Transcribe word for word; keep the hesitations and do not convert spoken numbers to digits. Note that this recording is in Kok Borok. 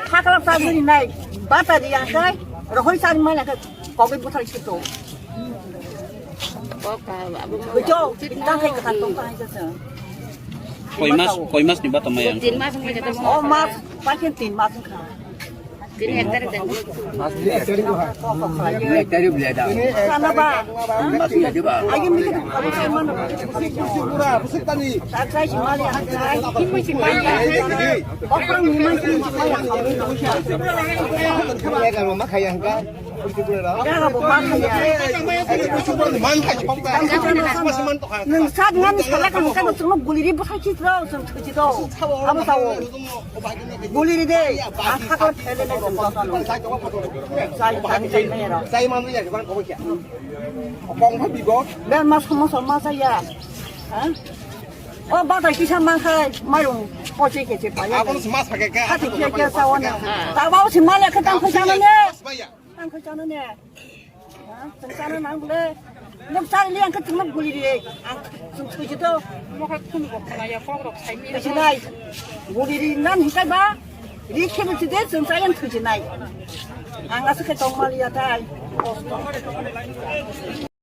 Hakla sabuni nai, bata di yang kai, rohoi sari mana kai, kogi buthai sito. Bujo, tang kai kata tong kai jasa. Koi mas, koi mas ni bata maya. Tin mas wngkha. Oh mas, pakin tin mas wngkha. Tini ek tarik dan. Ek tarik beli ada. Sana ba. Mas ni ada ba. Ayo mikir. Busik tani. Tak saya si mali aja. Ini si mali. Okra ni mas ni si mali. Kalau makan ya. Nung sat ngan sala kan kan sunu guliri bwsai chitro sung thuchito. Amo sao. Guliri de. Ang sakon thele ne sung jotano. Sai tani sai ne ro. Ben mas mo so mas ya. Ha? O batai kisa man khai mairung poche keche paya. Abon mas hake ka. Hati kia kia sawana. Tabo si male khetang khosana ne. Tang khosana ne. Ha? Tang sana nang le. Nok sari liang khetang nok guliri. Ang sung thuchito. Mokha khun ko khana ya kok rok sai mi. Sinai. Guliri nan hikai ba. Ri khebe tide sung sayan thuchinai. Ang asuk khe tong mali ya tai.